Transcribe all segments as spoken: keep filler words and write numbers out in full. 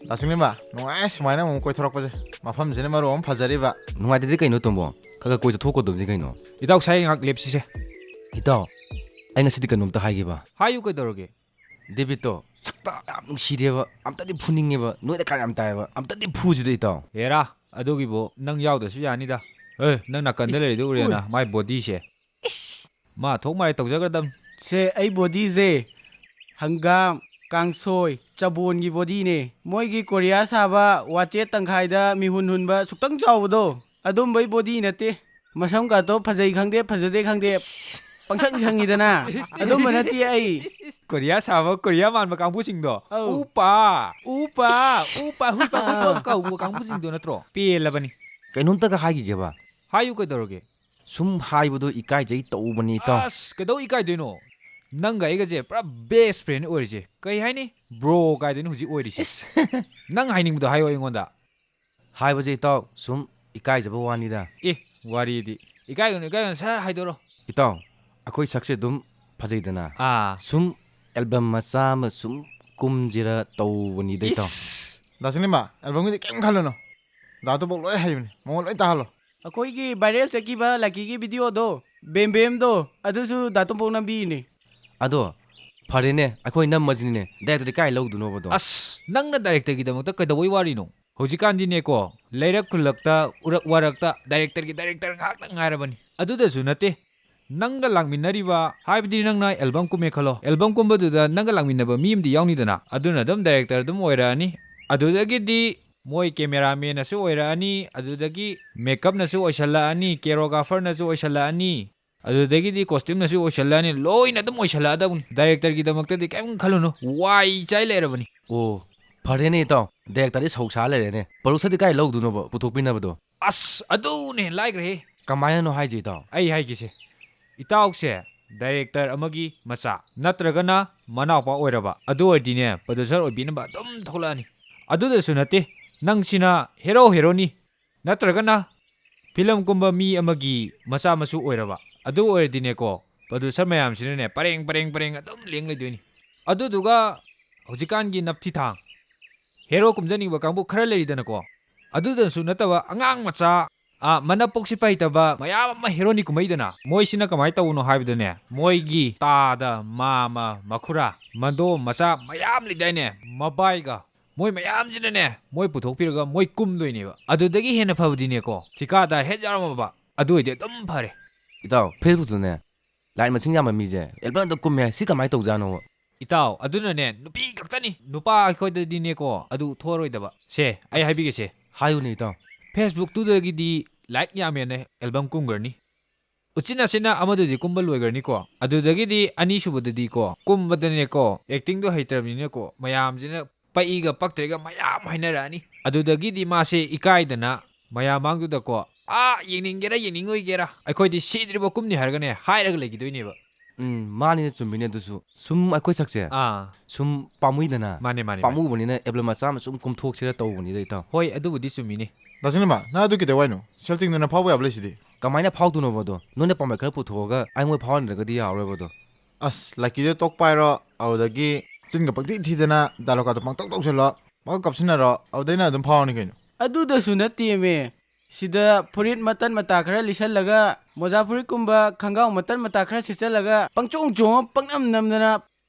ꯗꯥ ꯆꯤꯡꯂꯦꯝꯕ, ꯅꯨꯡꯉꯥꯏ ꯁꯨꯃꯥꯏꯅ ꯑꯃꯨꯛ ꯀꯣꯏꯊꯣꯔꯛꯄꯁꯦ꯫ ꯃꯐꯝꯁꯤꯅ ꯃꯔꯣꯜ ꯑꯃ ꯐꯖꯔꯤꯕ꯫ ꯅꯨꯡꯉꯥꯏꯇꯗꯤ ꯀꯩꯅꯣ, ꯇꯣꯝꯕꯣ? ꯈꯔ ꯈꯔ ꯀꯣꯏ ꯆꯠꯊꯣꯛꯀꯗꯕꯅꯤ ꯀꯩꯅꯣ꯫ ꯏꯇꯥꯎ, ꯁꯥꯏ ꯉꯥꯏꯍꯥꯛ ꯂꯦꯞꯁꯤꯁꯦ꯫ ꯏꯇꯥꯎ, ꯑꯩ ꯉꯁꯤꯗꯤ ꯀꯩꯅꯣꯝꯇ ꯍꯥꯏꯒꯦꯕ꯫ ꯍꯥꯏꯌꯨ, ꯀꯩꯗꯧꯔꯒꯦ? ꯗꯦꯕꯤꯠꯇꯣ ꯁꯛꯇ ꯌꯥꯝ ꯅꯨꯡꯁꯤꯗꯦꯕ, ꯑꯝꯇꯗꯤ ꯐꯨꯅꯤꯡꯉꯦꯕ, ꯅꯣꯏꯗ ꯀꯥ ꯌꯥꯝ ꯇꯥꯏꯌꯦꯕ, ꯑꯝꯇꯗꯤ ꯐꯨꯁꯤꯗ ꯏꯇꯥꯎ꯫ ꯍꯦꯔꯥ, ꯑꯗꯨꯒꯤꯕꯨ ꯅꯪ ꯌꯥꯎꯗ꯭ꯔꯁꯨ ꯌꯥꯅꯤꯗ꯫ ꯑꯦ, ꯅꯪ ꯅꯥꯀꯟꯗ ꯏꯁ, ꯂꯩꯔꯤꯗꯨ ꯎꯔꯦꯅ, ꯎꯏ꯫ ꯃꯥꯏ ꯕꯣꯗꯤꯁꯦ꯫ ꯏꯁ꯫ ꯃꯥ ꯊꯣꯛ ꯃꯥꯏ ꯇꯧꯖꯈ꯭ꯔꯗꯝ꯫ ꯁꯦ, ꯑꯩ ꯕꯣꯗꯤꯁꯦ ꯍꯪꯒꯥꯝ, ꯀꯥꯡꯁꯣꯏ, ꯆꯕꯣꯟꯒꯤ ꯕꯣꯗꯤꯅꯦ꯫ ꯃꯣꯏꯒꯤ ꯀꯣꯔꯤꯌꯥ ꯁꯥꯕ ꯋꯥꯆꯦꯠ ꯇꯪꯈꯥꯏꯗ ꯃꯤꯍꯨꯟ ꯍꯨꯟꯕ ꯁꯨꯛꯇꯪ ꯆꯥꯎꯕꯗꯣ, ꯑꯗꯨꯝꯕꯩ ꯕꯣꯗꯤ ꯅꯠꯇꯦ꯫ ꯃꯁꯝ ꯀꯥꯇꯣ ꯐꯖꯩ ꯈꯪꯗꯦ, ꯐꯖꯗꯦ ꯈꯪꯗꯦ, ꯄꯪꯁꯪ ꯁꯪꯉꯤꯗꯅ꯫ ꯑꯗꯨꯝꯕ ꯅꯠꯇꯦ ꯑꯩ꯫ ꯀꯣꯔꯤꯌꯥ ꯁꯥꯕ, ꯀꯣꯔꯤꯌꯥ ꯃꯥꯟꯕ ꯀꯥꯡꯕꯨꯁꯤꯡꯗꯣ꯫ ꯑꯧ꯫ ꯎꯄꯥ, ꯎꯄꯥ, ꯎꯄꯥ, ꯍꯨꯏꯄꯥ, ꯍꯨꯏꯄꯥ ꯀꯧꯕ ꯀꯥꯡꯕꯨꯁꯤꯡꯗꯣ ꯅꯠꯇ꯭ꯔꯣ? ꯄꯦꯜꯂꯕꯅꯤ꯫ ꯀꯩꯅꯣꯝꯇꯒ ꯍꯥꯏꯈꯤꯒꯦꯕ꯫ ꯍꯥꯏꯌꯨ, ꯀꯩꯗꯧꯔꯒꯦ? ꯁꯨꯝ ꯍꯥꯏꯕꯗꯣ ꯏꯀꯥꯏꯖꯩ ꯇꯧꯕꯅꯤ, ꯏꯇꯥꯎ꯫ ꯑꯁ, ꯀꯩꯗꯧ ꯏꯀꯥꯏꯗꯣꯏꯅꯣ? ꯅꯪꯒ ꯑꯩꯒꯁꯦ ꯄꯨꯔꯥ ꯕꯦꯁ ꯐ꯭ꯔꯦꯟ ꯑꯣꯏꯔꯤꯁꯦ꯫ ꯀꯩ ꯍꯥꯏꯅꯤ? ꯕ꯭ꯔꯣ ꯀꯥꯏꯗꯨꯅꯤ ꯍꯧꯖꯤꯛ ꯑꯣꯏꯔꯤꯁꯦ꯫ ꯅꯪ ꯍꯥꯏꯅꯤꯡꯕꯗꯣ ꯍꯥꯏꯌꯣ ꯑꯩꯉꯣꯟꯗ꯫ ꯍꯥꯏꯕꯁꯦ ꯏꯇꯥꯎ, ꯁꯨꯝ ꯏꯀꯥꯏꯖꯕ ꯋꯥꯅꯤꯗ꯫ ꯑꯦ, ꯋꯥꯔꯤꯗꯤ꯫ ꯏꯀꯥꯏꯒꯅꯨ, ꯏꯀꯥꯏꯒꯅꯨ, ꯁꯠ ꯍꯥꯏꯗꯣꯔꯣ꯫ ꯏꯇꯥꯎ, ꯑꯩꯈꯣꯏ ꯁꯛꯁꯦ ꯑꯗꯨꯝ ꯐꯖꯩꯗꯅ꯫ ꯑꯥ꯫ ꯁꯨꯝ ꯑꯦꯜꯕꯝ ꯃꯆꯥ ꯑꯃ ꯁꯨꯝ ꯀꯨꯝꯁꯤꯔ ꯇꯧꯕꯅꯤꯗ ꯏꯇꯥꯎ꯫ ꯏꯁ! ꯗꯥ ꯁꯅꯤꯃ, ꯑꯦꯜꯕꯝꯒꯤꯗꯤ ꯀꯩꯝ ꯈꯜꯂꯨꯅꯨ꯫ ꯗꯥ ꯇꯣꯝꯄꯣꯛ ꯂꯣꯏ ꯍꯩꯕꯅꯤ, ꯃꯉꯣꯟ ꯂꯣꯏ ꯇꯥꯍꯜꯂꯣ꯫ ꯑꯩꯈꯣꯏꯒꯤ ꯚꯥꯏꯔꯦꯜ ꯆꯠꯈꯤꯕ ꯂꯛꯀꯤꯒꯤ ꯚꯤꯗꯤꯑꯣꯗꯣ, ꯕꯦꯝ ꯕꯦꯝꯗꯣ, ꯑꯗꯨꯁꯨ ꯗꯥ ꯇꯣꯝꯄꯣꯛ ꯅꯝꯕꯤꯅꯦ꯫ ꯑꯗꯣ ꯐꯔꯦꯅꯦ, ꯑꯩꯈꯣꯏ ꯅꯝꯃꯁꯤꯅꯦ, ꯗꯥꯏꯔꯦꯛꯇꯔꯗꯤ ꯀꯥꯏ ꯂꯧꯗꯣꯏꯅꯣꯕꯗꯣ? ꯑꯁ, ꯅꯪꯅ ꯗꯥꯏꯔꯦꯛꯇꯔꯒꯤꯗꯃꯛꯇ ꯀꯩꯗꯧꯕꯩ ꯋꯥꯔꯤꯅꯣ? ꯍꯧꯖꯤꯛꯀꯥꯟꯗꯤꯅꯦꯀꯣ, ꯂꯩꯔꯛ ꯈꯨꯜꯂꯛꯇ, ꯎꯔꯛ ꯋꯥꯔꯛꯇ ꯗꯥꯏꯔꯦꯛꯇꯔꯒꯤ ꯗꯥꯏꯔꯦꯛꯇꯔ ꯉꯥꯛꯇ ꯉꯥꯏꯔꯕꯅꯤ꯫ ꯑꯗꯨꯗꯁꯨ ꯅꯠꯇꯦ, ꯅꯪꯒ ꯂꯥꯛꯃꯤꯟꯅꯔꯤꯕ, ꯍꯥꯏꯕꯗꯤ ꯅꯪꯅ ꯑꯦꯜꯕꯝ ꯀꯨꯝꯃꯦ ꯈꯜꯂꯣ, ꯑꯦꯜꯕꯝ ꯀꯨꯝꯕꯗꯨꯗ ꯅꯪꯒ ꯂꯥꯛꯃꯤꯟꯅꯕ ꯃꯤ ꯑꯃꯗꯤ ꯌꯥꯎꯅꯤꯗꯅ, ꯑꯗꯨꯅ ꯑꯗꯨꯝ ꯗꯥꯏꯔꯦꯛꯇꯔ ꯑꯗꯨꯝ ꯑꯣꯏꯔꯛꯑꯅꯤ꯫ ꯑꯗꯨꯗꯒꯤꯗꯤ ꯃꯣꯏ ꯀꯦꯃꯦꯔꯥꯃꯦꯟꯅꯁꯨ ꯑꯣꯏꯔꯛꯑꯅꯤ, ꯑꯗꯨꯗꯒꯤ ꯃꯦꯀꯞꯅꯁꯨ ꯑꯣꯏꯁꯜꯂꯛꯑꯅꯤ, ꯀꯦꯔꯣꯒ꯭ꯔꯥꯐꯔꯅꯁꯨ ꯑꯣꯏꯁꯜꯂꯛꯑꯅꯤ, ꯑꯗꯨꯗꯒꯤꯗꯤ ꯀꯣꯁꯇ꯭ꯌꯨꯝꯅꯁꯨ ꯑꯣꯏꯁꯜꯂꯛꯑꯅꯤ, ꯂꯣꯏꯅ ꯑꯗꯨꯝ ꯑꯣꯏꯁꯜꯂꯛꯑꯗꯕꯅꯤ꯫ ꯗꯥꯏꯔꯦꯛꯇꯔꯒꯤꯗꯃꯛꯇꯗꯤ ꯀꯩꯝ ꯈꯜꯂꯨꯅꯨ, ꯋꯥꯏ ꯆꯥꯏ ꯂꯩꯔꯕꯅꯤ꯫ ꯑꯣ, ꯐꯔꯦꯅꯦ ꯏꯇꯥꯎ, ꯗꯥꯏꯔꯦꯛꯇꯔꯗꯤ ꯁꯧ ꯁꯥ ꯂꯩꯔꯦꯅꯦ꯫ ꯄ꯭ꯔꯣꯗ꯭ꯌꯨꯁꯔꯗꯤ ꯀꯥꯏ ꯂꯧꯗꯣꯏꯅꯣꯕ ꯄꯨꯊꯣꯛꯄꯤꯅꯕꯗꯣ? ꯑꯁ, ꯑꯗꯨꯅꯦ ꯂꯥꯏꯈ꯭ꯔꯦꯍꯦ꯫ ꯀꯃꯥꯏꯅꯅꯣ ꯍꯥꯏꯁꯦ ꯏꯇꯥꯎ? ꯑꯩ ꯍꯥꯏꯒꯦꯁꯦ, ꯏꯇꯥꯎꯁꯦ ꯗꯥꯏꯔꯦꯛꯇꯔ ꯑꯃꯒꯤ ꯃꯆꯥ ꯅꯠꯇ꯭ꯔꯒꯅ ꯃꯅꯥꯎꯄꯥ ꯑꯣꯏꯔꯕ, ꯑꯗꯨ ꯑꯣꯏꯔꯗꯤꯅꯦ ꯄ꯭ꯔꯣꯗ꯭ꯌꯨꯁꯔ ꯑꯣꯏꯕꯤꯅꯕ ꯑꯗꯨꯝ ꯊꯣꯛꯂꯛꯑꯅꯤ꯫ ꯑꯗꯨꯗꯁꯨ ꯅꯠꯇꯦ, ꯅꯪꯁꯤꯅ ꯍꯦꯔꯣ ꯍꯦꯔꯣꯅꯤ ꯅꯠꯇ꯭ꯔꯒꯅ ꯐꯤꯂꯝ ꯀꯨꯝꯕ ꯃꯤ ꯑꯃꯒꯤ ꯃꯆꯥ ꯃꯁꯨ ꯑꯣꯏꯔꯕ, ꯑꯗꯨ ꯑꯣꯏꯔꯗꯤꯅꯦꯀꯣ ꯄ꯭ꯔꯣꯗ꯭ꯌꯨꯁꯔ ꯃꯌꯥꯝꯁꯤꯅꯅꯦ ꯄꯔꯦꯡ ꯄꯔꯦꯡ ꯄꯔꯦꯡ ꯑꯗꯨꯝ ꯂꯦꯡ ꯂꯩꯗꯣꯏꯅꯤ꯫ ꯑꯗꯨꯗꯨꯒ ꯍꯧꯖꯤꯛꯀꯥꯟꯒꯤ ꯅꯞꯊꯤ ꯊꯥꯡ ꯍꯦꯔꯣ ꯀꯨꯝꯖꯅꯤꯡꯕ ꯀꯥꯡꯕꯨ ꯈꯔ ꯂꯩꯔꯤꯗꯅꯀꯣ, ꯑꯗꯨꯗꯁꯨ ꯅꯠꯇꯕ ꯑꯉꯥꯡ ꯃꯆꯥ, ꯑ, ꯃꯅꯞ ꯄꯣꯛꯁꯤꯠꯄ ꯍꯩꯇꯕ ꯃꯌꯥꯝ ꯑꯃ ꯍꯦꯔꯣꯅꯤ ꯀꯨꯝꯃꯛꯏꯗꯅ, ꯃꯣꯏꯁꯤꯅ ꯀꯃꯥꯏꯅ ꯇꯧꯕꯅꯣ ꯍꯥꯏꯕꯗꯅꯦ, ꯃꯣꯏꯒꯤ ꯇꯥꯗ, ꯃꯥꯃ, ꯃꯈꯨꯔꯥ, ꯃꯗꯣꯝ ꯃꯆꯥ ꯃꯌꯥꯝ ꯂꯩꯗꯥꯏꯅꯦ, ꯃꯕꯥꯏꯒ, ꯃꯣꯏ ꯃꯌꯥꯝꯁꯤꯅꯅꯦ ꯃꯣꯏ ꯄꯨꯊꯣꯛꯄꯤꯔꯒ ꯃꯣꯏ ꯀꯨꯝꯗꯣꯏꯅꯦꯕ꯫ ꯑꯗꯨꯗꯒꯤ ꯍꯦꯟꯅ ꯐꯕꯗꯤꯅꯦꯀꯣ, ꯊꯤꯀꯥꯗ ꯍꯦꯠ ꯌꯥꯎꯔꯝꯃꯕ, ꯑꯗꯨ ꯑꯣꯏꯗꯤ ꯑꯗꯨꯝ ꯐꯔꯦ꯫ ꯏꯇꯥꯎ, ꯐꯦꯁꯕꯨꯛꯇꯅꯦ ꯂꯥꯏꯛ ꯃꯁꯤꯡ ꯌꯥꯝꯕ ꯃꯤꯁꯦ ꯑꯦꯜꯕꯝꯗ ꯀꯨꯝꯃꯦ, ꯁꯤ ꯀꯃꯥꯏꯅ ꯇꯧꯖꯥꯠꯅꯣ? ꯏꯇꯥꯎ, ꯑꯗꯨꯅꯅꯦ ꯅꯨꯄꯤ ꯈꯛꯇꯅꯤ, ꯅꯨꯄꯥ ꯑꯩꯈꯣꯏꯗꯗꯤꯅꯦꯀꯣ ꯑꯗꯨ ꯊꯣꯛꯑꯔꯣꯏꯗꯕ꯫ ꯁꯦ, ꯑꯩ ꯍꯥꯏꯕꯤꯒꯦꯁꯦ, ꯍꯥꯏꯌꯨꯅꯦ ꯏꯇꯥꯎ꯫ ꯐꯦꯁꯕꯨꯛꯇꯨꯗꯒꯤꯗꯤ ꯂꯥꯏꯛ ꯌꯥꯝꯃꯦꯅ ꯑꯦꯜꯕꯝ ꯀꯨꯝꯈ꯭ꯔꯅꯤ꯫ ꯎꯆꯤꯟ ꯅꯥꯆꯤꯟꯅ ꯑꯃꯗꯨꯗꯤ ꯀꯨꯝꯕ ꯂꯣꯏꯈ꯭ꯔꯅꯤꯀꯣ꯫ ꯑꯗꯨꯗꯒꯤꯗꯤ ꯑꯅꯤꯁꯨꯕꯗꯗꯤꯀꯣ, ꯀꯨꯝꯕꯗꯅꯦꯀꯣ, ꯑꯦꯛꯇꯤꯡꯗꯣ ꯍꯩꯇ꯭ꯔꯕꯅꯤꯅꯀꯣ, ꯃꯌꯥꯝꯁꯤꯅ ꯄꯛꯏꯒ ꯄꯛꯇ꯭ꯔꯦꯒ ꯃꯌꯥꯝ ꯍꯥꯏꯅꯔꯛꯑꯅꯤ꯫ ꯑꯗꯨꯗꯒꯤꯗꯤ ꯃꯥꯁꯦ ꯏꯀꯥꯏꯗꯅ ꯃꯌꯥꯝ ꯃꯥꯡꯗꯨꯗꯀꯣ, "ꯑꯥ, ꯌꯦꯡꯅꯤꯡꯒꯦꯔꯥ ꯌꯦꯡꯅꯤꯡꯉꯣꯏꯒꯦꯔꯥ, ꯑꯩꯈꯣꯏꯗꯤ ꯁꯤꯗ꯭ꯔꯤꯕ ꯀꯨꯝꯅꯤ" ꯍꯥꯏꯔꯒꯅꯦ ꯍꯥꯏꯔꯒ ꯂꯩꯈꯤꯗꯣꯏꯅꯦꯕ꯫ ꯎꯝ, ꯃꯥꯅꯤꯅꯦ, ꯆꯨꯝꯃꯤꯅꯦ꯫ ꯑꯗꯨꯁꯨ ꯁꯨꯝ ꯑꯩꯈꯣꯏ ꯁꯛꯁꯦ ꯑꯥ ꯁꯨꯝ ꯄꯥꯝꯃꯨꯏꯗꯅ꯫ ꯃꯥꯅꯦ, ꯃꯥꯅꯦ, ꯃꯥꯅꯦ꯫ ꯄꯥꯝꯃꯨꯕꯅꯤꯅ ꯑꯦꯜꯕꯝ ꯃꯆꯥ ꯑꯃ ꯁꯨꯝ ꯀꯨꯝꯊꯣꯛꯁꯤꯔ ꯇꯧꯕꯅꯤꯗ, ꯏꯇꯥꯎ꯫ ꯍꯣꯏ, ꯑꯗꯨꯕꯨꯗꯤ ꯆꯨꯝꯃꯤꯅꯦ꯫ ꯗꯥ ꯁꯤꯅꯦꯃꯥ, ꯅꯪ ꯑꯗꯨ ꯀꯩꯗꯧ ꯍꯥꯏꯅꯣ? ꯁꯦꯜ ꯇꯤꯡꯗꯅ ꯐꯥꯎꯕ ꯌꯥꯕ ꯂꯩꯁꯤꯗꯤ꯫ ꯀꯃꯥꯏꯅ ꯐꯥꯎꯗꯣꯏꯅꯣꯕ ꯑꯗꯣ? ꯅꯣꯏꯅ ꯄꯥꯝꯕꯩ ꯈꯔ ꯄꯨꯊꯣꯛꯑꯒ ꯑꯩꯉꯣꯟꯗ ꯐꯥꯎꯍꯟꯗ꯭ꯔꯒꯗꯤ ꯌꯥꯔꯔꯣꯏꯕ ꯑꯗꯣ꯫ ꯑꯁ, ꯂꯛꯀꯤꯗ ꯇꯣꯛ ꯄꯥꯏꯔꯣ, ꯑꯗꯨꯗꯒꯤ ꯆꯤꯟꯒ ꯄꯪꯊꯤ ꯊꯤꯗꯅ ꯗꯥꯏꯂꯣꯒꯀꯥꯗꯣ ꯄꯪꯇꯧ ꯇꯧꯁꯜꯂꯣ, ꯄꯪꯀꯞ ꯀꯥꯞꯁꯤꯟꯅꯔꯣ, ꯑꯗꯨꯗꯩ ꯅꯪ ꯑꯗꯨꯝ ꯐꯥꯎꯔꯅꯤ ꯀꯩꯅꯣ꯫ ꯑꯗꯨꯗꯁꯨ ꯅꯠꯇꯦꯃꯦ, ꯁꯤꯗ ꯐꯨꯔꯤꯠ ꯃꯇꯠ ꯃꯇꯥ ꯈꯔ ꯂꯤꯠꯁꯜꯂꯒ, ꯃꯣꯖꯥ ꯐꯨꯔꯤꯠꯀꯨꯝꯕ ꯈꯪꯒꯥꯎ ꯃꯇꯠ ꯃꯇꯥ ꯈꯔ ꯁꯦꯠꯆꯜꯂꯒ, ꯄꯪꯆꯣꯡ ꯆꯣꯡꯉ ꯄꯪꯅꯝ ꯅꯝꯗꯅ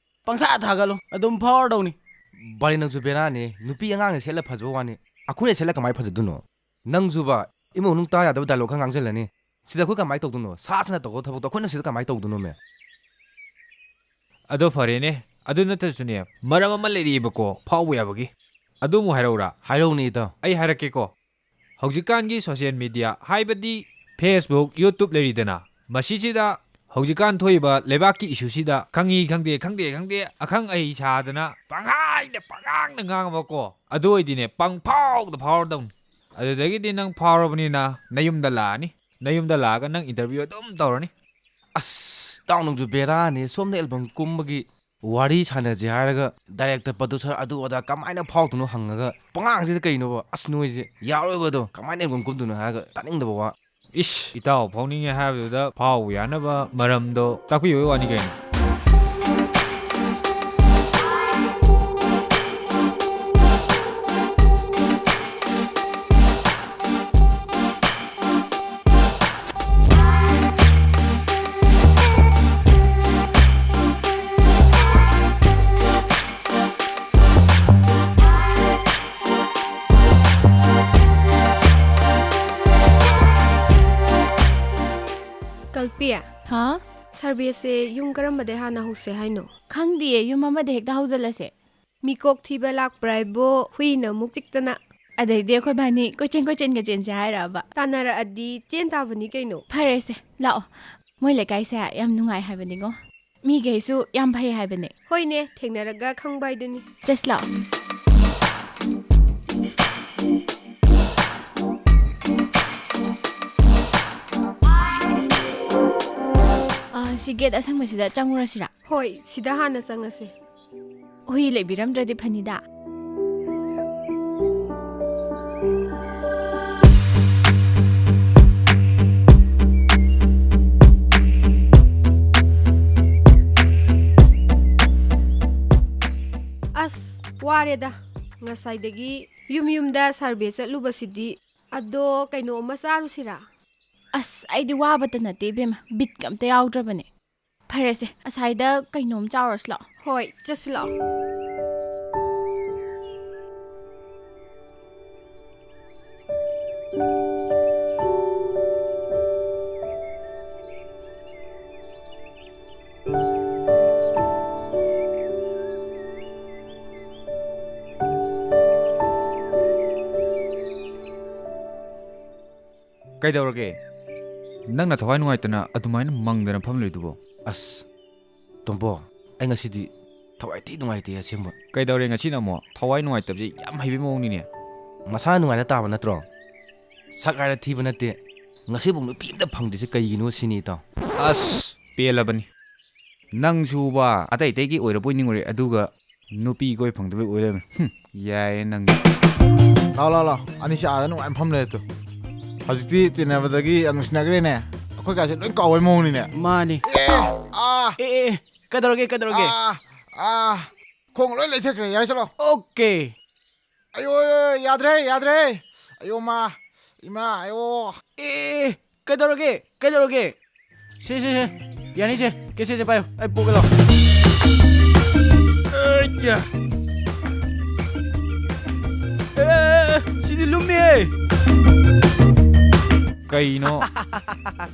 ꯄꯪꯊꯥ ꯊꯥꯒꯠꯂꯣ, ꯑꯗꯨꯝ ꯐꯥꯎꯔꯗꯧꯅꯤ꯫ ꯕꯥꯂꯤ, ꯅꯪꯁꯨ ꯕꯦꯔꯥꯅꯤ꯫ ꯅꯨꯄꯤ ꯑꯉꯥꯡꯅ ꯁꯦꯠꯂ ꯐꯖꯕ ꯋꯥꯅꯤ, ꯑꯩꯈꯣꯏꯅ ꯁꯦꯠꯂ ꯀꯃꯥꯏꯅ ꯐꯖꯗꯣꯏꯅꯣ? ꯅꯪꯁꯨꯕ, ꯏꯃꯨꯡ ꯃꯅꯨꯡ ꯇꯥ ꯌꯥꯗꯕ ꯗꯥꯏꯂꯣꯒ ꯈꯔ ꯉꯥꯡꯁꯤꯜꯂꯅꯤ꯫ ꯁꯤꯗ ꯑꯩꯈꯣꯏ ꯀꯃꯥꯏꯅ ꯇꯧꯗꯣꯏꯅꯣ? ꯁꯥ ꯁꯟꯅ ꯇꯧꯒꯗꯕ ꯊꯕꯛꯇꯣ ꯑꯩꯈꯣꯏꯅ ꯁꯤꯗ ꯀꯃꯥꯏꯅ ꯇꯧꯗꯣꯏꯅꯣꯃꯦ? ꯑꯗꯣ ꯐꯔꯦꯅꯦ, ꯑꯗꯨ ꯅꯠꯇ꯭ꯔꯁꯨꯅꯦ, ꯃꯔꯝ ꯑꯃ ꯂꯩꯔꯛꯑꯦꯕꯀꯣ ꯐꯥꯎꯕ ꯌꯥꯕꯒꯤ꯫ ꯑꯗꯨ ꯑꯃꯨꯛ ꯍꯥꯏꯔꯛꯎꯔꯥ? ꯍꯥꯏꯔꯛꯎꯅꯦ, ꯏꯇꯥꯎ꯫ ꯑꯩ ꯍꯥꯏꯔꯛꯀꯦꯀꯣ꯫ ꯍꯧꯖꯤꯛꯀꯥꯟꯒꯤ social media, ꯍꯥꯏꯕꯗꯤ Facebook, YouTube ꯂꯩꯔꯤꯗꯅ, ꯃꯁꯤꯁꯤꯗ ꯍꯧꯖꯤꯛꯀꯥꯟ ꯊꯣꯛꯏꯕ ꯂꯩꯕꯥꯛꯀꯤ ꯏꯁꯨꯁꯤꯗ ꯈꯪꯉꯤ ꯈꯪꯗꯦ, ꯈꯪꯗꯦ ꯈꯪꯗꯦ, ꯑꯈꯪ ꯑꯍꯩ ꯁꯥꯗꯅ ꯄꯪꯍꯥꯏꯗ ꯄꯪꯉꯥꯡꯗ ꯉꯥꯡꯉꯕꯀꯣ, ꯑꯗꯨ ꯑꯣꯏꯗꯤꯅꯦ ꯄꯪꯐꯥꯎꯗ ꯐꯥꯎꯔꯗꯧꯅꯤ꯫ ꯑꯗꯨꯗꯒꯤꯗꯤ ꯅꯪ ꯐꯥꯎꯔꯕꯅꯤꯅ ꯅꯌꯨꯝꯗ ꯂꯥꯛꯑꯅꯤ꯫ ꯅꯌꯨꯝꯗ ꯂꯥꯛꯑꯒ ꯅꯪ interview ꯑꯗꯨꯝ ꯇꯧꯔꯅꯤ꯫ ꯑꯁ, ꯏꯇꯥꯎ ꯅꯪꯁꯨ ꯕꯦꯔꯥꯅꯤ꯫ ꯁꯣꯝꯗ ꯑꯦꯜꯕꯝ ꯀꯨꯝꯕꯒꯤ ꯋꯥꯔꯤ ꯁꯥꯟꯅꯁꯦ ꯍꯥꯏꯔꯒ director, producer, ꯑꯗꯨ ꯑꯗꯥ ꯀꯃꯥꯏꯅ ꯐꯥꯎꯗꯣꯏꯅꯣ ꯍꯪꯉꯒ ꯄꯉꯥꯡꯁꯤꯗ ꯀꯩꯅꯣꯕ? ꯑꯁ, ꯅꯣꯏꯁꯦ ꯌꯥꯔꯣꯏꯕ ꯑꯗꯣ꯫ ꯀꯃꯥꯏꯅ ꯑꯦꯜꯕꯝ ꯀꯨꯝꯗꯣꯏꯅꯣ ꯍꯥꯏꯔꯒ ꯇꯥꯅꯤꯡꯗꯕ ꯋꯥ꯫ ꯏꯁ, ꯏꯇꯥꯎ ꯐꯥꯎꯅꯤꯡꯉꯦ ꯍꯥꯏꯕꯗꯨꯗ ꯐꯥꯎꯕ ꯌꯥꯅꯕ ꯃꯔꯝꯗꯣ ꯇꯥꯛꯄꯤꯕꯒꯤ ꯋꯥꯅꯤ ꯀꯩꯅꯣ꯫ ꯀꯜꯄꯤ, ꯍꯥ? ꯁꯔꯚꯦꯁꯦ ꯌꯨꯝ ꯀꯔꯝꯕꯗꯩ ꯍꯥꯟꯅ ꯍꯧꯁꯦ ꯍꯥꯏꯅꯣ? ꯈꯪꯗꯤꯌꯦ, ꯌꯨꯝ ꯑꯃꯗ ꯍꯦꯛꯇ ꯍꯧꯖꯤꯜꯂꯁꯦ꯫ ꯃꯤꯀꯣꯛ ꯊꯤꯕ ꯂꯥꯛꯄ꯭ꯔꯥ ꯍꯥꯏꯕꯣ, ꯍꯨꯏꯅ ꯑꯃꯨꯛ ꯆꯤꯛꯇꯅ꯫ ꯑꯗꯩꯗꯤ ꯑꯩꯈꯣꯏ ꯕꯥꯅꯤ ꯀꯣꯏꯆꯦꯟ ꯀꯣꯏꯆꯦꯟꯒ ꯆꯦꯟꯁꯦ ꯍꯥꯏꯔꯕ? ꯇꯥꯟꯅꯔꯛꯑꯗꯤ ꯆꯦꯟ ꯇꯥꯕꯅꯤ ꯀꯩꯅꯣ꯫ ꯐꯔꯦꯁꯦ, ꯂꯥꯛꯑꯣ꯫ ꯃꯣꯏ ꯂꯩꯀꯥꯏꯁꯦ ꯌꯥꯝ ꯅꯨꯡꯉꯥꯏ ꯍꯥꯏꯕꯅꯤꯉꯣ꯫ ꯃꯤꯈꯩꯁꯨ ꯌꯥꯝ ꯐꯩ ꯍꯥꯏꯕꯅꯦ꯫ ꯍꯣꯏꯅꯦ, ꯊꯦꯡꯅꯔꯒ ꯈꯪꯕ ꯍꯥꯏꯗꯨꯅꯤ꯫ ꯆꯠꯁꯤ ꯂꯥꯛꯑꯣ꯫ ꯑ, ꯁꯤ ꯒꯦꯠ ꯑꯁꯪꯕꯁꯤꯗ ꯆꯪꯉꯨꯔꯁꯤꯔꯥ? ꯍꯣꯏ, ꯁꯤꯗ ꯍꯥꯟꯅ ꯆꯪꯉꯁꯤ꯫ ꯍꯨꯏ ꯂꯩꯕꯤꯔꯝꯗ꯭ꯔꯗꯤ ꯐꯅꯤꯗ꯫ ꯑꯁ, ꯋꯥꯔꯦꯗ꯫ ꯉꯁꯥꯏꯗꯒꯤ ꯌꯨꯝ ꯌꯨꯝꯗ ꯁꯔꯚꯦ ꯆꯠꯂꯨꯕꯁꯤꯗꯤ꯫ ꯑꯗꯣ ꯀꯩꯅꯣ ꯑꯃ ꯆꯥꯔꯨꯁꯤꯔꯥ? ꯑꯁ, ꯑꯩꯗꯤ ꯋꯥꯕꯇ ꯅꯠꯇꯦ ꯏꯕꯦꯝꯃ, ꯕꯤꯠꯀ ꯑꯝꯇ ꯌꯥꯎꯗ꯭ꯔꯕꯅꯦ꯫ ꯐꯔꯦꯁꯦ, ꯑꯁꯥꯏꯗ ꯀꯩꯅꯣꯝ ꯆꯥꯎꯔꯁꯤ ꯂꯥꯛꯑꯣ꯫ ꯍꯣꯏ, ꯆꯠꯁꯤ ꯂꯥꯛꯑꯣ꯫ ꯀꯩꯗꯧꯔꯒꯦ? ꯅꯪꯅ ꯊꯋꯥꯏ ꯅꯨꯡꯉꯥꯏꯇꯅ ꯑꯗꯨꯃꯥꯏꯅ ꯃꯪꯗꯅ ꯐꯝ ꯂꯩꯗꯨꯕꯣ? ꯑꯁ, ꯇꯣꯝꯕꯣ, ꯑꯩ ꯉꯁꯤꯗꯤ ꯊꯋꯥꯏ ꯊꯤ ꯅꯨꯡꯉꯥꯏꯇꯦ ꯑꯁꯦꯡꯕ꯫ ꯀꯩꯗꯧꯔꯦ ꯉꯁꯤꯅ ꯑꯃꯨꯛ? ꯊꯋꯥꯏ ꯅꯨꯡꯉꯥꯏꯇꯕꯁꯦ ꯌꯥꯝ ꯍꯩꯕꯩ ꯃꯑꯣꯡꯅꯤꯅꯦ꯫ ꯃꯁꯥ ꯅꯨꯡꯉꯥꯏꯅ ꯇꯥꯕ ꯅꯠꯇ꯭ꯔꯣ? ꯁꯛ ꯍꯥꯏꯔ ꯊꯤꯕ ꯅꯠꯇꯦ꯫ ꯉꯁꯤꯐꯥꯎ ꯅꯨꯄꯤ ꯑꯝꯇ ꯐꯪꯗ꯭ꯔꯤꯁꯦ ꯀꯩꯒꯤꯅꯣ ꯁꯤꯅꯤ, ꯏꯇꯥꯎ꯫ ꯑꯁ, ꯄꯦꯜꯂꯕꯅꯤ꯫ ꯅꯪꯁꯨꯕ ꯑꯇꯩ ꯑꯇꯩꯒꯤ ꯑꯣꯏꯔꯕꯣꯏ ꯅꯤꯡꯉꯨꯔꯦ, ꯑꯗꯨꯒ ꯅꯨꯄꯤ ꯀꯣꯏ ꯐꯪꯗꯕꯩ ꯑꯣꯏ ꯂꯩꯔꯝꯃꯦ꯫ ꯍꯨꯝ, ꯌꯥꯏꯌꯦ ꯅꯪꯗꯤ꯫ ꯂꯥꯎ, ꯂꯥꯎ, ꯂꯥꯎ꯫ ꯑꯅꯤꯁꯦ ꯑꯥꯗ ꯅꯨꯡꯉꯥꯏꯅ ꯐꯝ ꯂꯩꯔꯦ ꯇꯨ꯫ ꯍꯧꯖꯤꯛꯇꯤ ꯇꯤꯟꯅꯕꯗꯒꯤ ꯌꯥꯝ ꯅꯨꯡꯁꯤꯅꯈ꯭ꯔꯦꯅꯦ꯫ ꯑꯩꯈꯣꯏ ꯀꯥꯁꯦ ꯂꯣꯏ ꯀꯥꯎꯕꯩ ꯃꯑꯣꯡꯅꯤꯅꯦ꯫ ꯃꯥꯅꯤ꯫ ꯑꯦ, ꯑꯥ, ꯑꯦ, ꯑꯦ, ꯀꯩꯗꯧꯔꯒꯦ, ꯀꯩꯗꯧꯔꯒꯦ? ꯑꯥ, ꯑꯥ, ꯈꯣꯡ ꯂꯣꯏ ꯂꯩꯊꯦꯛꯈ꯭ꯔꯦ꯫ ꯌꯥꯔꯦ, ꯆꯠꯂꯣ꯫ ꯑꯣꯀꯦ꯫ ꯑꯌꯣ, ꯑꯌꯣ, ꯌꯥꯗ꯭ꯔꯦ, ꯌꯥꯗ꯭ꯔꯦ꯫ ꯑꯌꯣ, ꯃꯥ, ꯏꯃꯥ, ꯑꯌꯣ꯫ ꯑꯦ, ꯀꯩꯗꯧꯔꯒꯦ? ꯀꯩꯗꯧꯔꯒꯦ? ꯁꯦ, ꯁꯦ, ꯁꯦ꯫ ꯌꯥꯅꯤ, ꯁꯦ꯫ ꯀꯦꯁꯦꯁꯦ ꯄꯥꯏꯌꯨ꯫ ꯑꯩ ꯄꯣꯛꯀꯦ ꯂꯥꯎ꯫ ꯑꯩꯌꯥ꯫ ꯑꯦ, ꯁꯤꯗꯤ ꯂꯨꯝꯃꯤꯍꯦ꯫ ꯀꯩꯅꯣ?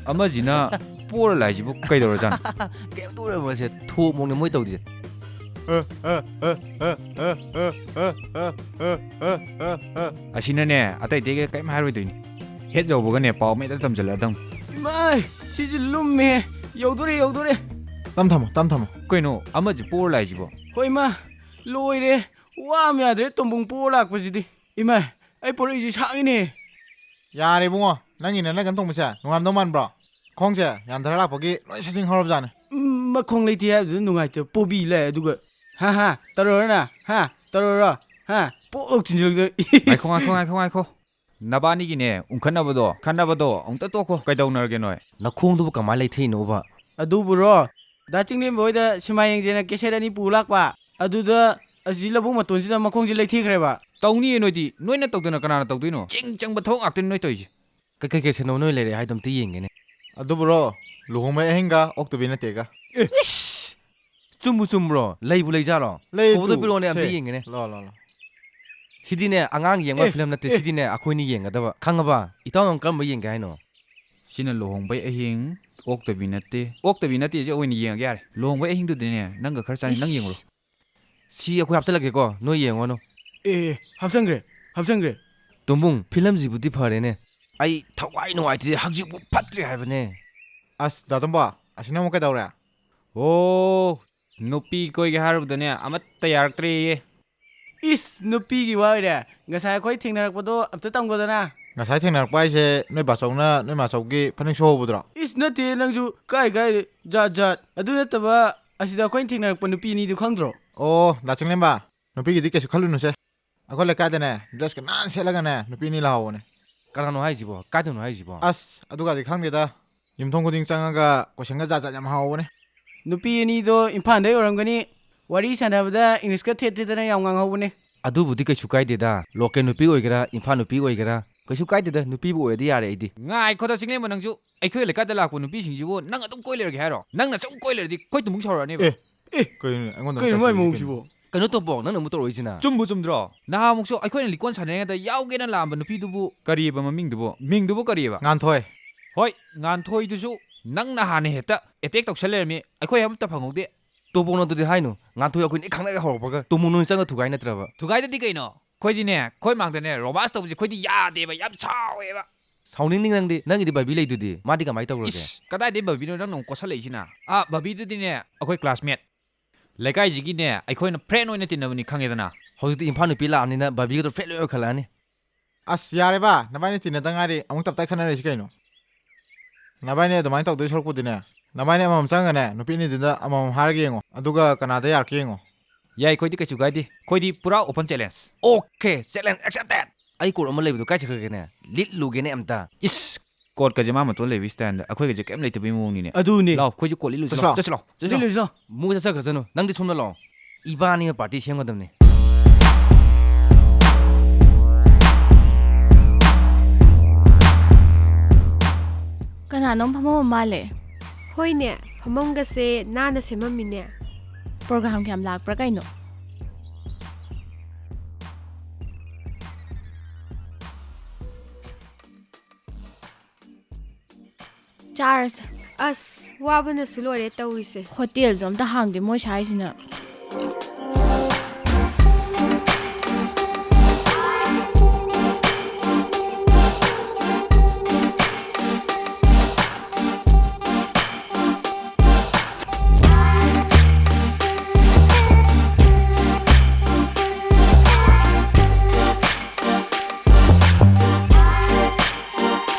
ꯑꯃꯁꯤꯅ ꯄꯣꯔ ꯂꯥꯛꯏꯁꯤꯕꯨ ꯀꯩꯗꯧꯔꯖꯥꯠꯅꯣ? ꯀꯩꯝꯇ ꯑꯣꯏꯔꯝꯃꯣꯏꯁꯦ꯫ ꯊꯣꯛ ꯃꯑꯣꯡꯅꯦ ꯃꯣꯏ ꯇꯧꯔꯤꯁꯦ꯫ ꯑꯁꯤꯅꯅꯦ, ꯑꯇꯩ ꯑꯇꯩꯒ ꯀꯔꯤꯝ ꯍꯥꯏꯔꯣꯏꯗꯣꯏꯅꯤ꯫ ꯍꯦꯛ ꯌꯧꯕꯒꯅꯦ, ꯄꯥꯎ ꯃꯦꯗ ꯇꯝꯁꯤꯜꯂꯛꯑꯗꯝ꯫ ꯏꯃꯥꯏ, ꯁꯤꯁꯨ ꯂꯨꯝꯃꯦ꯫ ꯌꯧꯗꯣꯔꯦ, ꯌꯧꯗꯣꯔꯦ꯫ ꯇꯝ ꯊꯝꯃꯣ, ꯇꯝ ꯊꯝꯃꯣ꯫ ꯀꯩꯅꯣ, ꯑꯃꯁꯦ ꯄꯣꯔ ꯂꯥꯛꯏꯁꯤꯕꯣ? ꯍꯣꯏ, ꯏꯃꯥ, ꯂꯣꯏꯔꯦ꯫ ꯋꯥ ꯑꯃ ꯌꯥꯗ꯭ꯔꯦ, ꯇꯣꯝꯕꯨꯡ ꯄꯣꯔ ꯂꯥꯛꯄꯁꯤꯗꯤ꯫ ꯏꯃꯥꯏ, ꯑꯩ ꯄꯣꯔꯛꯏꯁꯤ ꯁꯥꯡꯉꯤꯅꯦ꯫ ꯌꯥꯔꯦ ꯏꯕꯨꯡꯉꯣ, ꯅꯪꯒꯤ ꯅꯅꯒꯟ ꯊꯣꯡꯕꯁꯦ ꯅꯨꯡꯉꯥꯏꯔꯝꯗꯧ ꯃꯥꯟꯕ꯭ꯔꯣ? ꯈꯣꯡꯁꯦ ꯌꯥꯟꯊꯔ ꯂꯥꯛꯄꯒꯤ ꯂꯣꯏ ꯁꯖꯤꯡ ꯍꯧꯔꯕꯖꯥꯠꯅꯤ꯫ ꯎꯝ, ꯃꯈꯣꯡ ꯂꯩꯇꯦ ꯍꯥꯏꯕꯗꯨꯗ ꯅꯨꯡꯉꯥꯏꯇꯦ꯫ ꯄꯣꯕꯤ ꯂꯩ ꯑꯗꯨꯒ, "ꯍꯥ ꯍꯥ, ꯇꯧꯔꯣꯔꯅ, ꯍꯥ, ꯇꯧꯔꯣꯔꯣ, ꯍꯥ", ꯄꯣꯛ ꯂꯧ ꯆꯤꯟꯁꯤꯜꯂꯛꯇꯅ꯫ ꯉꯥꯏꯈꯣ, ꯉꯥꯏꯈꯣ, ꯉꯥꯏꯈꯣ, ꯉꯥꯏꯈꯣ꯫ ꯅꯕꯥꯅꯤꯒꯤꯅꯦ, ꯎꯪꯈꯠꯅꯕꯗꯣ, ꯈꯠꯅꯕꯗꯣ ꯑꯃꯨꯛꯇ ꯇꯣꯛꯈꯣ꯫ ꯀꯩꯗꯧꯅꯔꯒꯦ ꯅꯣꯏ? ꯅꯈꯣꯡꯗꯨꯕꯨ ꯀꯃꯥꯏꯅ ꯂꯩꯊꯩꯅꯣꯕ? ꯑꯗꯨꯕꯨꯔꯣ, ꯗꯥ ꯆꯤꯡꯂꯦꯝꯕ ꯍꯣꯏꯗ ꯁꯤꯃꯥ ꯌꯦꯡꯁꯦꯅ ꯀꯦꯁꯦꯠ ꯑꯅꯤ ꯄꯨ ꯂꯥꯛꯄ꯫ ꯑꯗꯨꯗ ꯑꯁꯤ ꯂꯧꯕꯨꯛ ꯃꯇꯣꯟꯁꯤꯗ ꯃꯈꯣꯡꯁꯦ ꯂꯩꯊꯤꯈ꯭ꯔꯦꯕ꯫ ꯇꯧꯅꯤꯌꯦ ꯅꯣꯏꯗꯤ꯫ ꯅꯣꯏꯅ ꯇꯧꯗꯅ ꯀꯅꯥꯅ ꯇꯧꯗꯣꯏꯅꯣ? ꯆꯤꯡ ꯆꯪꯕ ꯊꯕꯛ ꯉꯥꯛꯇꯅꯤ ꯅꯣꯏ ꯇꯧꯔꯤꯁꯦ꯫ ꯀꯩ, ꯀꯩ, ꯀꯩ ꯁꯦꯟꯅꯣ ꯅꯣꯏ ꯂꯩꯔꯦ ꯍꯥꯏꯗꯣ ꯑꯝꯇ ꯌꯦꯡꯒꯦꯅꯦ꯫ ꯑꯗꯨꯕꯨꯔꯣ, ꯂꯨꯍꯣꯡꯕꯩ ꯑꯍꯤꯡꯒ ꯑꯣꯛꯇꯕꯤ ꯅꯠꯇꯦꯒ꯫ ꯑꯦ! ꯏꯁ! ꯆꯨꯝꯕꯨ ꯆꯨꯝꯕ꯭ꯔꯣ? ꯂꯩꯕꯨ ꯂꯩꯖꯥꯠꯂꯣ? ꯂꯩ ꯀꯣꯕꯔꯗꯣ ꯇꯨ, ꯄꯤꯔꯛꯑꯣꯅꯦ, ꯑꯝꯇ ꯁꯦ꯫ ꯌꯦꯡꯒꯦꯅꯦ꯫ ꯂꯥꯎ, ꯂꯥꯎ, ꯂꯥꯎ꯫ ꯁꯤꯗꯤꯅꯦ, ꯑꯉꯥꯡ ꯌꯦꯡꯕ ꯑꯦ, ꯐꯤꯂꯝ ꯅꯠꯇꯦ, ꯑꯦ꯫ ꯁꯤꯗꯤꯅꯦ, ꯑꯩꯈꯣꯏꯅꯤ ꯌꯦꯡꯒꯗꯕ꯫ ꯈꯪꯉꯕ? ꯏꯇꯥꯎ ꯅꯪ ꯀꯔꯝꯕ ꯌꯦꯡꯒꯦ ꯍꯥꯏꯅꯣ? ꯁꯤꯅ ꯂꯨꯍꯣꯡꯕꯩ ꯑꯍꯤꯡ, ꯑꯣꯛꯇꯕꯤ ꯅꯠꯇꯦ꯫ ꯑꯣꯛꯇꯕꯤ ꯅꯠꯇꯦꯁꯦ ꯑꯣꯏꯅ ꯌꯦꯡꯉꯒꯦ ꯌꯥꯔꯦ꯫ ꯂꯨꯍꯣꯡꯕꯩ ꯑꯍꯤꯡꯗꯨꯗꯤꯅꯦ, ꯅꯪꯒ ꯈꯔ ꯆꯥꯟꯅꯩ, ꯅꯪ ꯌꯦꯡꯉꯨꯔꯣ꯫ ꯏꯁ! ꯁꯤ ꯑꯩꯈꯣꯏ ꯍꯥꯞꯆꯜꯂꯛꯀꯦꯀꯣ, ꯅꯣꯏ ꯌꯦꯡꯉꯣꯅꯨ꯫ ꯑꯦ, ꯑꯦ, ꯍꯥꯞꯆꯟꯈ꯭ꯔꯦ, ꯍꯥꯞꯆꯟꯈ꯭ꯔꯦ꯫ ꯇꯣꯝꯕꯨꯡ, ꯐꯤꯂꯝꯁꯤꯕꯨꯗꯤ ꯐꯔꯦꯅꯦ꯫ ꯑꯩ ꯊꯋꯥꯏ ꯅꯨꯡꯉꯥꯏꯇ꯭ꯔꯤ, ꯍꯧꯖꯤꯛꯄꯨ ꯐꯠꯇ꯭ꯔꯦ ꯍꯥꯏꯕꯅꯦ꯫ ꯑꯁ, ꯗꯥ ꯇꯣꯝꯕ, ꯑꯁꯤꯅ ꯑꯃꯨꯛ ꯀꯩꯗꯧꯔꯦ? ꯑꯣ, ꯅꯨꯄꯤ ꯀꯣꯏꯒꯦ ꯍꯥꯏꯔꯨꯕꯗꯅꯦ, ꯑꯃꯠꯇ ꯌꯥꯔꯛꯇ꯭ꯔꯦꯌꯦ꯫ ꯏꯁ, ꯅꯨꯄꯤꯒꯤ ꯋꯥ ꯑꯣꯏꯔꯦ? ꯉꯁꯥꯏ ꯑꯩꯈꯣꯏ ꯊꯦꯡꯅꯔꯛꯄꯗꯣ ꯑꯝꯇ ꯇꯝꯈꯣꯗꯅ꯫ ꯉꯁꯥꯏ ꯊꯦꯡꯅꯔꯛꯄ ꯍꯥꯏꯁꯦ ꯅꯣꯏ ꯕꯥꯆꯧꯅ ꯅꯣꯏ ꯃꯥꯆꯧꯒꯤ ꯐꯅꯦꯛ ꯁꯨꯍꯧꯕꯗꯨꯔꯣ? ꯏꯁ, ꯅꯠꯇꯦ, ꯅꯪꯁꯨ ꯀꯥꯏ ꯀꯥꯏ ꯖꯥꯠ ꯖꯥꯠ꯫ ꯑꯗꯨ ꯅꯠꯇꯕ, ꯑꯁꯤꯗ ꯑꯩꯈꯣꯏꯅ ꯊꯦꯡꯅꯔꯛꯄ ꯅꯨꯄꯤ ꯑꯅꯤꯗꯨ ꯈꯪꯗ꯭ꯔꯣ? ꯑꯣ, ꯗꯥ ꯆꯤꯡꯂꯦꯝꯕ, ꯅꯨꯄꯤꯒꯤꯗꯤ ꯀꯩꯁꯨ ꯈꯜꯂꯨꯅꯨꯁꯦ꯫ ꯑꯩꯈꯣꯏ ꯂꯩꯀꯥꯏꯗꯅꯦ, ꯗ꯭ꯔꯦꯁꯀ ꯅꯥꯟ ꯁꯦꯠꯂꯒꯅꯦ, ꯅꯨꯄꯤ ꯑꯅꯤ ꯂꯥꯛꯍꯧꯕꯅꯦ꯫ ꯀꯅꯥꯅꯣ ꯍꯥꯏꯁꯤꯕꯣ? ꯀꯥꯏꯗꯅꯣ ꯍꯥꯏꯁꯤꯕꯣ? ꯑꯁ, ꯑꯗꯨꯒꯗꯤ ꯈꯪꯗꯦꯗ꯫ ꯌꯨꯝꯊꯣꯡ ꯈꯨꯗꯤꯡ ꯆꯪꯉꯒ ꯀꯣꯏꯁꯟꯒ ꯖꯥꯠ ꯖꯥꯠ ꯌꯥꯝ ꯍꯪꯍꯧꯕꯅꯦ꯫ ꯅꯨꯄꯤ ꯑꯅꯤꯗꯣ ꯏꯝꯐꯥꯜꯗꯩ ꯑꯣꯏꯔꯝꯒꯅꯤ꯫ ꯋꯥꯔꯤ ꯁꯥꯟꯅꯕꯗ ꯏꯪꯂꯤꯁꯀ ꯊꯦꯠ ꯊꯦꯠꯇꯅ ꯌꯥꯝ ꯉꯥꯡꯍꯧꯕꯅꯦ꯫ ꯑꯗꯨꯕꯨꯗꯤ ꯀꯩꯁꯨ ꯀꯥꯏꯗꯦꯗ꯫ ꯂꯣꯀꯦꯜ ꯅꯨꯄꯤ ꯑꯣꯏꯒꯦꯔꯥ, ꯏꯝꯐꯥꯜ ꯅꯨꯄꯤ ꯑꯣꯏꯒꯦꯔꯥ, ꯀꯩꯁꯨ ꯀꯥꯏꯗꯦꯗ꯫ ꯅꯨꯄꯤꯕꯨ ꯑꯣꯏꯔꯗꯤ ꯌꯥꯔꯦ ꯑꯩꯗꯤ꯫ ꯉꯥꯏꯈꯣꯗ ꯆꯤꯡꯂꯦꯝꯕ, ꯅꯪꯁꯨ ꯑꯩꯈꯣꯏ ꯂꯩꯀꯥꯏꯗ ꯂꯥꯛꯄ ꯅꯨꯄꯤꯁꯤꯡꯁꯤꯕꯨ ꯅꯪ ꯑꯗꯨꯝ ꯀꯣꯏ ꯂꯩꯔꯒꯦ ꯍꯥꯏꯔꯣ? ꯅꯪꯅ ꯁꯨꯝ ꯀꯣꯏ ꯂꯩꯔꯗꯤ ꯑꯩꯈꯣꯏ ꯇꯨꯃꯨꯛ ꯁꯥꯎꯔꯛꯑꯅꯦꯕ꯫ ꯑꯦ, ꯑꯦ, ꯀꯩꯅꯣꯅꯦ? ꯑꯩꯉꯣꯟꯗ ꯀꯩꯅꯣ ꯃꯥꯏ ꯇꯧꯁꯤꯜꯂꯛꯏꯁꯦ ꯃꯑꯣꯡꯁꯤꯕꯣ? ꯀꯩꯅꯣ? ꯀꯩꯅꯣ ꯇꯣꯝꯕꯣ, ꯅꯪꯅ ꯑꯃꯨꯛ ꯇꯧꯔꯛꯏꯁꯤꯅ? ꯆꯨꯝꯕꯨ ꯆꯨꯝꯗ꯭ꯔꯣ? ꯅꯍꯥꯟꯃꯨꯛꯁꯨ ꯑꯩꯈꯣꯏꯅ ꯂꯤꯀꯣꯟ ꯁꯥꯟꯅꯔꯤꯉꯩꯗ ꯌꯥꯎꯒꯦꯅ ꯂꯥꯛꯑꯝꯕ ꯅꯨꯄꯤꯗꯨꯕꯨ ꯀꯔꯤꯑꯕ ꯃꯃꯤꯡꯗꯨꯕꯨ? ꯃꯤꯡꯗꯨꯕꯨ ꯀꯔꯤꯑꯕ? ꯉꯥꯟꯊꯣꯏ꯫ ꯍꯣꯏ, ꯉꯥꯟꯊꯣꯏꯗꯨꯁꯨ ꯅꯪꯅ ꯍꯥꯟꯅ ꯍꯦꯛꯇ ꯑꯦꯇꯦꯛ ꯇꯧꯁꯜ ꯂꯩꯔꯝꯃꯤ, ꯑꯩꯈꯣꯏ ꯑꯝꯇ ꯐꯪꯍꯧꯗꯦ꯫ ꯇꯣꯝꯕꯣꯅ ꯑꯗꯨꯗꯤ ꯍꯥꯏꯅꯨ, ꯉꯥꯟꯊꯣꯏ ꯑꯩꯈꯣꯏꯅ ꯍꯦꯛ ꯈꯪꯅꯒ ꯍꯧꯔꯛꯄꯒ ꯇꯣꯝꯕꯣ ꯅꯣꯏ ꯆꯪꯉ ꯊꯨꯒꯥꯏ ꯅꯠꯇ꯭ꯔꯕ? ꯊꯨꯒꯥꯏꯗꯗꯤ ꯀꯩꯅꯣ? ꯑꯩꯈꯣꯏꯗꯤꯅꯦ, ꯑꯩꯈꯣꯏ ꯃꯥꯡꯗꯅꯦ ꯔꯣꯃꯥꯟꯁ ꯇꯧꯕꯁꯦ ꯑꯩꯈꯣꯏꯗꯤ ꯌꯥꯗꯦꯕ, ꯌꯥꯝ ꯁꯥꯎꯋꯦꯕ꯫ ꯁꯥꯎꯅꯤꯡꯅꯤ ꯅꯪꯗꯤ, ꯅꯪꯒꯤꯗꯤ ꯕꯕꯤ ꯂꯩꯗꯨꯗꯤ, ꯃꯥꯗꯤ ꯀꯃꯥꯏꯅ ꯇꯧꯔꯒꯦ? ꯏꯁ, ꯀꯗꯥꯏꯗꯩ ꯕꯕꯤꯅꯣ ꯅꯪꯅ ꯑꯃꯨꯛ ꯀꯣꯠꯁꯜꯂꯛꯏꯁꯤꯅ? ꯑꯥ, ꯕꯕꯤꯗꯨꯗꯤꯅꯦ, ꯑꯩꯈꯣꯏ ꯀ꯭ꯂꯥꯁꯃꯦꯠ꯫ ꯂꯩꯀꯥꯏꯁꯤꯒꯤꯅꯦ, ꯑꯩꯈꯣꯏꯅ ꯐ꯭ꯔꯦꯟ ꯑꯣꯏꯅ ꯇꯤꯟꯅꯕꯅꯤ, ꯈꯪꯉꯦꯗꯅ꯫ ꯍꯧꯖꯤꯛꯇꯤ ꯏꯝꯐꯥꯜ ꯅꯨꯄꯤ ꯂꯥꯛꯑꯕꯅꯤꯅ ꯕꯕꯤꯒꯗꯣ ꯐ꯭ꯔꯦꯟ ꯂꯣꯏ ꯑꯣꯏꯈꯠꯂꯛꯑꯅꯤ꯫ ꯑꯁ, ꯌꯥꯔꯦꯕ, ꯅꯕꯥꯅꯤ ꯇꯤꯟꯅꯗ ꯉꯥꯏꯔꯤ, ꯑꯃꯨꯛ ꯇꯞꯇꯥꯏ ꯈꯠꯅꯔꯤꯁꯤ ꯀꯩꯅꯣ? ꯅꯕꯥꯏꯅꯤ ꯑꯗꯨꯃꯥꯏꯅ ꯇꯧꯗꯣꯏ ꯁꯔꯨꯛꯄꯨꯗꯤꯅꯦ, ꯅꯕꯥꯏꯅꯤ ꯑꯃꯃꯝ ꯆꯪꯉꯒꯅꯦ, ꯅꯨꯄꯤ ꯑꯅꯤꯗꯨꯗ ꯑꯃꯃꯝ ꯍꯥꯏꯔꯒ ꯌꯦꯡꯉꯣ, ꯑꯗꯨꯒ ꯀꯅꯥꯗ ꯌꯥꯔꯛꯀꯦ ꯌꯦꯡꯉꯣ꯫ ꯌꯥꯏ, ꯑꯩꯈꯣꯏꯗꯤ ꯀꯩꯁꯨ ꯀꯥꯏꯗꯦ, ꯑꯩꯈꯣꯏꯗꯤ ꯄꯨꯔꯥ open challenge꯫ Okay, challenge accepted꯫ ꯑꯩ ꯀꯣꯠ ꯑꯃ ꯂꯩꯕꯗꯣ ꯀꯥꯏ ꯆꯠꯈ꯭ꯔꯒꯦꯅꯦ? ꯂꯤꯠꯂꯨꯒꯦꯅꯦ ꯑꯝꯇ꯫ ꯏꯁ, ꯀꯣꯠꯀꯁꯦ ꯃꯥ ꯃꯇꯣꯟ ꯂꯩꯕ ꯁ꯭ꯇꯥꯏꯜꯗ, ꯑꯩꯈꯣꯏꯒꯁꯦ ꯀꯩꯝ ꯂꯩꯇꯕꯒꯤ ꯃꯑꯣꯡꯅꯤꯅꯦ꯫ ꯑꯗꯨꯅꯦ꯫ ꯂꯥꯎ, ꯑꯩꯈꯣꯏꯁꯨ ꯀꯣꯠ ꯂꯤꯠꯂꯨꯁꯤ, ꯆꯠꯁꯤ ꯂꯥꯎ, ꯂꯥꯎ꯫ ꯆꯠꯁꯤ ꯂꯥꯎ, ꯆꯠꯁꯤ ꯂꯥꯎ꯫ ꯂꯤꯠꯂꯨꯁꯤ ꯂꯥꯎ꯫ ꯃꯨ ꯆꯠꯆꯈ꯭ꯔꯁꯅꯨ, ꯅꯪꯗꯤ ꯁꯣꯝꯗ ꯂꯥꯛꯑꯣ꯫ ꯏꯕꯥꯅꯤꯅ party ꯁꯦꯝꯒꯗꯕꯅꯤ꯫ ꯀꯅꯥꯅꯣꯝ ꯐꯝꯃꯝꯕ ꯃꯥꯜꯂꯦ꯫ ꯍꯣꯏꯅꯦ, ꯐꯝꯐꯝꯒꯁꯦ ꯅꯥꯟꯅ ꯁꯦꯝꯃꯝꯃꯤꯅꯦ꯫ Program ꯀꯌꯥꯝ ꯂꯥꯛꯄ꯭ꯔꯥ ꯀꯩꯅꯣ? ꯆꯥꯔꯁꯦ꯫ ꯑꯁ, ꯋꯥꯕꯅꯁꯨ ꯂꯣꯏꯔꯦ ꯇꯧꯔꯤꯁꯦ꯫ ꯍꯣꯇꯦꯜꯁꯨ ꯑꯝꯇ ꯍꯥꯡꯗꯦ ꯃꯣꯏ ꯁ꯭ꯋꯥꯏꯁꯤꯅ꯫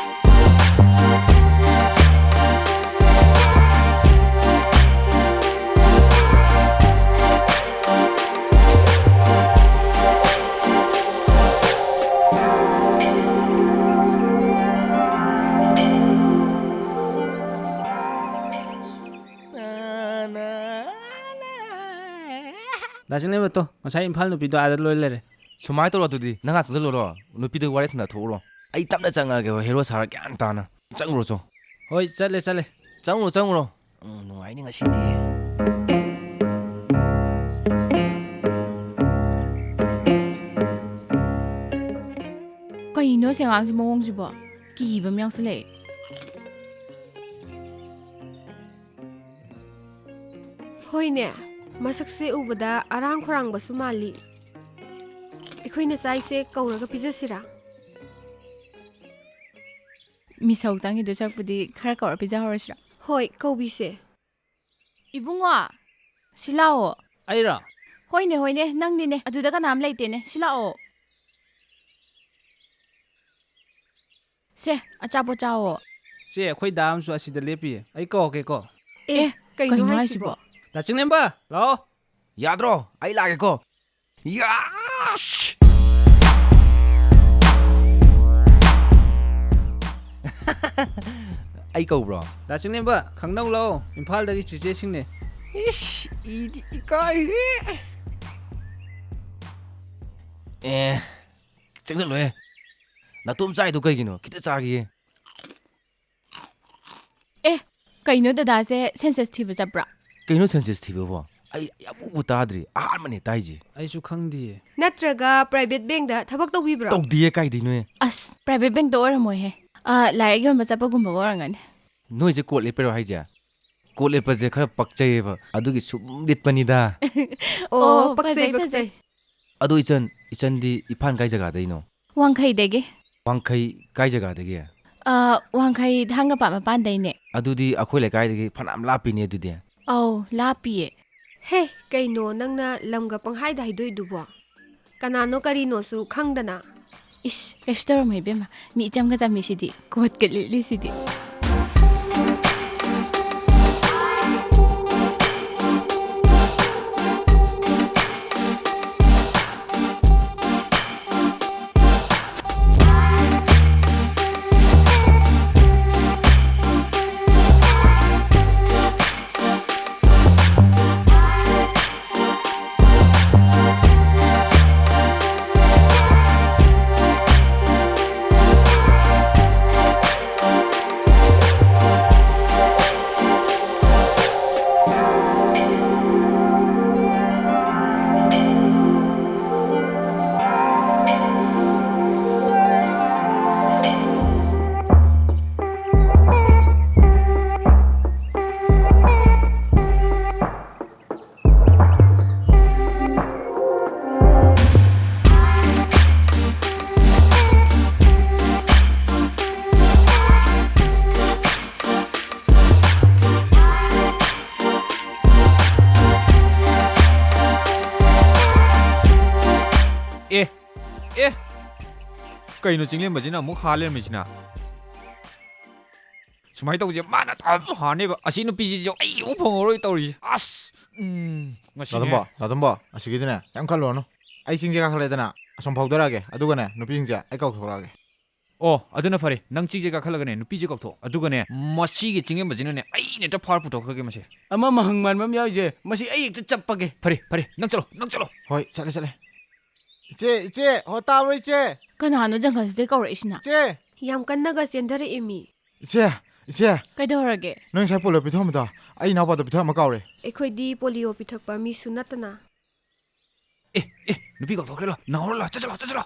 ꯗꯥ ꯆꯤꯡꯂꯦꯝꯕꯇꯣ, ꯉꯁꯥꯏ ꯏꯝꯐꯥꯜ ꯅꯨꯄꯤꯗꯣ ꯑꯥꯗ ꯂꯣꯏ ꯂꯩꯔꯦ꯫ ꯁꯨꯃꯥꯏꯅ ꯇꯧꯔꯣ ꯑꯗꯨꯗꯤ, ꯅꯪ ꯉꯥꯛ ꯆꯪꯁꯤꯜꯂꯨꯔꯣ, ꯅꯨꯄꯤꯗꯨ ꯋꯥꯔꯤ ꯁꯥꯟꯅ ꯊꯣꯛꯎꯔꯣ꯫ ꯑꯩ ꯇꯞꯅ ꯆꯪꯉꯛꯑꯒꯦ, ꯍꯦꯔꯣ ꯁꯥꯔ ꯒ꯭ꯌꯥꯟ ꯇꯥꯅ꯫ ꯆꯪꯉꯨꯔꯣ ꯆꯣ꯫ ꯍꯣꯏ, ꯆꯠꯂꯦ, ꯆꯠꯂꯦ꯫ ꯆꯪꯉꯨꯔꯣ, ꯆꯪꯉꯨꯔꯣ꯫ ꯎꯝ, ꯅꯨꯡꯉꯥꯏꯅꯤ ꯉꯁꯤꯗꯤ꯫ ꯀꯩꯅꯣ ꯑꯁꯤ ꯑꯉꯥꯡꯁꯤ ꯃꯑꯣꯡꯁꯤꯕꯣ? ꯀꯤꯕ ꯑꯃ ꯌꯥꯎꯁꯜꯂꯛꯑꯦ꯫ ꯍꯣꯏꯅꯦ, ꯃꯁꯛꯁꯦ ꯎꯕꯗ ꯑꯔꯥꯡ ꯈꯧꯔꯥꯡꯕꯁꯨ ꯃꯥꯜꯂꯤ꯫ ꯑꯩꯈꯣꯏꯅ ꯆꯥꯏꯁꯦ ꯀꯧꯔꯒ ꯄꯤꯖꯁꯤꯔꯥ? ꯃꯤꯁꯧ ꯆꯪꯈꯤꯗꯣꯏ ꯁꯔꯨꯛꯄꯨꯗꯤ ꯈꯔ ꯀꯧꯔ ꯄꯤꯖꯍꯧꯔꯁꯤꯔꯥ? ꯍꯣꯏ, ꯀꯧꯕꯤꯁꯦ꯫ ꯏꯕꯨꯡꯉꯣ, ꯁꯤ ꯂꯥꯛꯑꯣ꯫ ꯑꯩꯔꯣ? ꯍꯣꯏꯅꯦ, ꯍꯣꯏꯅꯦ, ꯅꯪꯅꯤꯅꯦ꯫ ꯑꯗꯨꯗ ꯀꯅꯥꯝ ꯂꯩꯇꯦꯅꯦ꯫ ꯁꯤ ꯂꯥꯛꯑꯣ꯫ ꯁꯦ, ꯑꯆꯥꯄꯣꯠ ꯆꯥꯑꯣ꯫ ꯆꯦ, ꯑꯩꯈꯣꯏ ꯗꯥ ꯑꯃꯁꯨ ꯑꯁꯤꯗ ꯂꯦꯞꯄꯤꯌꯦ꯫ ꯑꯩ ꯀꯧꯔꯛꯀꯦꯀꯣ꯫ ꯑꯦ, ꯀꯩꯅꯣ ꯀꯩꯅꯣ ꯍꯥꯏꯁꯤꯕꯣ? ꯍꯥꯏꯁꯤꯕꯣ? ꯗꯥ ꯆꯤꯡꯂꯦꯝꯕ, ꯂꯥꯛꯑꯣ꯫ ꯌꯥꯗ꯭ꯔꯣ? ꯑꯩ ꯂꯥꯛꯑꯒꯦꯀꯣ꯫ ꯌꯥꯁ! ꯑꯩ ꯀꯧꯕ꯭ꯔꯣ? ꯗꯥ ꯆꯤꯡꯂꯦꯝꯕ, ꯈꯪꯅꯧ ꯂꯥꯛꯑꯣ꯫ ꯏꯝꯐꯥꯜꯗꯒꯤ ꯆꯤꯆꯦꯁꯤꯡꯅꯦ꯫ ꯏꯁ, ꯏꯗꯤ ꯏꯀꯥꯏꯔꯦ꯫ ꯑꯦ, ꯆꯪꯁꯜꯂꯣꯍꯦ꯫ ꯅꯥꯇꯣꯝ ꯆꯥꯏꯗꯣ ꯀꯩꯒꯤꯅꯣ? ꯈꯤꯇ ꯆꯥꯒꯦ꯫ ꯑꯦ, ꯀꯩꯅꯣ ꯗꯗꯥꯁꯦ ꯁꯦꯟꯁꯁ ꯊꯤꯕ ꯆꯠꯄ꯭ꯔꯥ? ꯀꯩꯅꯣ ꯁꯦꯟꯁꯁ ꯊꯤꯕꯕꯣ? ꯑꯩ ꯑꯃꯨꯛꯄꯨ ꯇꯥꯗ꯭ꯔꯤ, ꯑꯍꯥꯟꯕꯅꯦ ꯇꯥꯏꯁꯦ꯫ ꯑꯩꯁꯨ ꯈꯪꯗꯤꯌꯦ꯫ ꯅꯠꯇ꯭ꯔꯒ private bankꯗ ꯊꯕꯛ ꯇꯧꯕꯤꯕ꯭ꯔꯣ? ꯇꯧꯗꯤꯌꯦ, ꯀꯥꯏꯗꯩꯅꯣꯍꯦ? ꯑꯁ, private bankꯇ ꯑꯣꯏꯔꯝꯃꯣꯏꯍꯦ꯫ ꯑ, ꯂꯥꯏꯔꯤꯛ ꯌꯣꯟꯕ ꯆꯠꯄꯒꯨꯝꯕꯒ ꯑꯣꯏꯔꯝꯒꯅꯤ꯫ ꯅꯣꯏꯁꯦ ꯀꯣꯠ ꯂꯦꯞꯄꯩꯔꯣ ꯍꯥꯏꯁꯦ? ꯀꯣꯠ ꯂꯦꯞꯄꯁꯦ ꯈꯔ ꯄꯛꯆꯩꯌꯦꯕ, ꯑꯗꯨꯒꯤ ꯁꯨꯝ ꯂꯤꯠꯄꯅꯤꯗ꯫ ꯑꯣ, ꯑꯣ, ꯄꯛꯆꯩ, ꯐꯖꯩ, ꯐꯖꯩ꯫ ꯄꯛꯆꯩ꯫ ꯑꯗꯣ ꯏꯆꯟ, ꯏꯆꯟꯗꯤ ꯏꯝꯐꯥꯜ ꯀꯥꯏ ꯖꯒꯥꯗꯩꯅꯣ? ꯋꯥꯡꯈꯩꯗꯒꯤ꯫ ꯋꯥꯡꯈꯩ ꯀꯥꯏ ꯖꯒꯥꯗꯒꯤ? ꯑ, ꯋꯥꯡꯈꯩ ꯊꯥꯡꯒꯄꯥꯠ ꯃꯄꯥꯟꯗꯩꯅꯦ꯫ ꯑꯗꯨꯗꯤ ꯑꯩꯈꯣꯏ ꯂꯩꯀꯥꯏꯗꯒꯤ ꯐꯅꯌꯥꯝ ꯂꯥꯞꯄꯤꯅꯦ ꯑꯗꯨꯗꯤ꯫ ꯑꯧ, ꯂꯥꯞꯄꯤꯌꯦ꯫ ꯍꯦ, ꯀꯩꯅꯣ ꯅꯪꯅ ꯂꯝꯒ ꯄꯪꯍꯥꯏꯗ ꯍꯥꯏꯗꯣꯛꯏꯗꯨꯕꯣ? ꯀꯅꯥꯅꯣ ꯀꯔꯤꯅꯣꯁꯨ ꯈꯪꯗꯅ? ꯏꯁ, ꯀꯩꯁꯨ ꯇꯧꯔꯝꯃꯣꯏ ꯏꯕꯦꯝꯃ꯫ ꯃꯤ ꯏꯆꯝꯒ ꯆꯝꯃꯤꯁꯤꯗꯤ, ꯀꯣꯠꯀ ꯂꯤꯠꯂꯤꯁꯤꯗꯤ꯫ ꯑꯦ, ꯑꯦ, ꯀꯩꯅꯣ ꯆꯤꯡꯂꯦꯝꯕꯁꯤꯅ ꯑꯃꯨꯛ ꯍꯥ ꯂꯩꯔꯝꯃꯤꯁꯤꯅ? ꯁꯨꯃꯥꯏꯅ ꯇꯧꯁꯦ, ꯃꯥꯅ ꯑꯗꯨꯝ ꯍꯥꯅꯦꯕ꯫ ꯑꯁꯤ ꯅꯨꯄꯤꯁꯤꯁꯨ ꯑꯩ ꯎ ꯐꯪꯉꯔꯣꯏ ꯇꯧꯔꯤꯁꯦ꯫ ꯑꯁ, ꯎꯝ, ꯉꯁꯤꯅꯦ꯫ ꯗꯥꯇꯣꯝꯕ, ꯗꯥꯇꯣꯝꯕ, ꯑꯁꯤꯒꯤꯗꯤꯅꯦ, ꯀꯩꯝ ꯈꯜꯂꯨꯔꯅꯨ꯫ ꯑꯩ ꯆꯤꯡꯁꯦ ꯀꯥꯈꯠꯂꯦꯗꯅ, ꯑꯁꯣꯝ ꯐꯥꯎꯗꯔꯛꯑꯒꯦ꯫ ꯑꯗꯨꯒꯅꯦ, ꯅꯨꯄꯤꯁꯤꯡꯁꯦ ꯑꯩ ꯀꯧꯊꯣꯔꯛꯑꯒꯦ꯫ ꯑꯣ, ꯑꯗꯨꯅ ꯐꯔꯦ꯫ ꯅꯪ ꯆꯤꯡꯁꯦ ꯀꯥꯈꯠꯂꯒꯅꯦ, ꯅꯨꯄꯤꯁꯦ ꯀꯧꯊꯣꯛ꯫ ꯑꯗꯨꯒꯅꯦ, ꯃꯁꯤꯒꯤ ꯆꯤꯡꯂꯦꯝꯕꯁꯤꯅꯅꯦ, ꯑꯩꯅ ꯍꯦꯛꯇ ꯐꯥꯔ ꯄꯨꯊꯣꯛꯈ꯭ꯔꯒꯦ ꯃꯁꯦ꯫ ꯑꯃ ꯃꯍꯪ ꯃꯥꯟꯕ ꯑꯃ ꯌꯥꯎꯔꯤꯁꯦ, ꯃꯁꯤ ꯑꯩ ꯍꯦꯛꯇ ꯆꯞꯄꯒꯦ꯫ ꯐꯔꯦ, ꯐꯔꯦ, ꯅꯪ ꯆꯠꯂꯣ, ꯅꯪ ꯆꯠꯂꯣ꯫ ꯍꯣꯏ, ꯆꯠꯂꯦ, ꯆꯠꯂꯦ꯫ ꯏꯆꯦ, ꯏꯆꯦ, ꯍꯣ, ꯇꯥꯕ꯭ꯔꯣ, ꯏꯆꯦ? ꯀꯅꯥꯅꯣ ꯖꯪꯒꯜꯁꯤꯗꯩ ꯀꯧꯔꯛꯏꯁꯤꯅ? ꯏꯆꯦ! ꯌꯥꯝ ꯀꯟꯅꯒ ꯆꯦꯟꯊꯔꯛꯑꯦ ꯃꯤ꯫ ꯏꯆꯦ, ꯏꯆꯦ! ꯀꯩꯗꯧꯔꯒꯦ? ꯅꯪ ꯉꯁꯥꯏ ꯄꯣꯂꯤꯑꯣ ꯄꯤꯊꯛꯑꯝꯕꯗꯣ, ꯑꯩ ꯏꯅꯥꯎꯄꯥꯗ ꯄꯤꯊꯛꯑꯝꯕ ꯀꯥꯎꯔꯦ꯫ ꯑꯩꯈꯣꯏꯗꯤ ꯄꯣꯂꯤꯑꯣ ꯄꯤꯊꯛꯄ ꯃꯤꯁꯨ ꯅꯠꯇꯅ꯫ ꯑꯦ, ꯑꯦ, ꯅꯨꯄꯤ ꯀꯧꯊꯣꯛꯈ꯭ꯔꯦ, ꯂꯥꯛꯑꯣ, ꯅꯪꯍꯧꯔꯣ, ꯂꯥꯛꯑꯣ, ꯆꯠꯁꯤꯜꯂꯣ, ꯆꯠꯁꯤꯜꯂꯣ꯫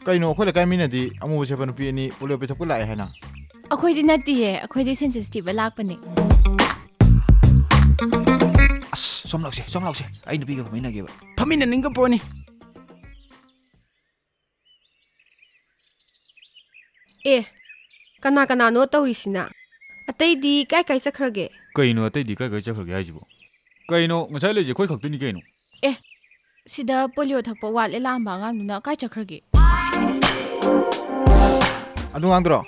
ꯀꯩꯅꯣ, ꯑꯩꯈꯣꯏ ꯂꯩꯀꯥꯏ ꯃꯤꯅꯗꯤ ꯑꯃꯨꯕ ꯁꯦꯠꯄ ꯅꯨꯄꯤ ꯑꯅꯤ ꯄꯣꯂꯤꯑꯣ ꯄꯤꯊꯛꯄ ꯂꯥꯛꯑꯦ ꯍꯥꯏꯅ? ꯑꯩꯈꯣꯏꯗꯤ ꯅꯠꯇꯤꯌꯦ, ꯑꯩꯈꯣꯏꯗꯤ ꯁꯦꯟꯁꯁ ꯊꯤꯕ ꯂꯥꯛꯄꯅꯦ꯫ ꯑꯁ, ꯁꯣꯝ ꯂꯥꯛꯁꯦ, ꯁꯣꯝ ꯂꯥꯛꯁꯦ, ꯑꯩ ꯅꯨꯄꯤꯒ ꯐꯝꯃꯤꯟꯅꯒꯦꯕ꯫ ꯐꯝꯃꯤꯟꯅꯅꯤꯡꯕ ꯄꯣꯠꯅꯤ꯫ ꯑꯦ, ꯀꯅꯥ ꯀꯅꯥꯅꯣ ꯇꯧꯔꯤꯁꯤꯅ? ꯑꯇꯩꯗꯤ ꯀꯥꯏ ꯀꯥꯏ ꯆꯠꯈ꯭ꯔꯒꯦ? ꯀꯩꯅꯣ, ꯑꯇꯩꯗꯤ ꯀꯥꯏ ꯀꯥꯏ ꯆꯠꯈ꯭ꯔꯒꯦ ꯍꯥꯏꯁꯤꯕꯣ? ꯀꯩꯅꯣ, ꯉꯁꯥꯏ ꯂꯩꯁꯦ ꯑꯩꯈꯣꯏ ꯈꯛꯇꯅꯤ ꯀꯩꯅꯣ꯫ ꯑꯦ, ꯁꯤꯗ ꯄꯣꯂꯤꯑꯣ ꯊꯛꯄ ꯋꯥꯠꯂꯦ ꯂꯥꯛꯑꯝꯕ ꯑꯉꯥꯡꯗꯨꯅ ꯀꯥꯏ ꯆꯠꯈ꯭ꯔꯒꯦ? ꯑꯗꯨ ꯑꯉꯥꯡꯗꯨꯔꯣ?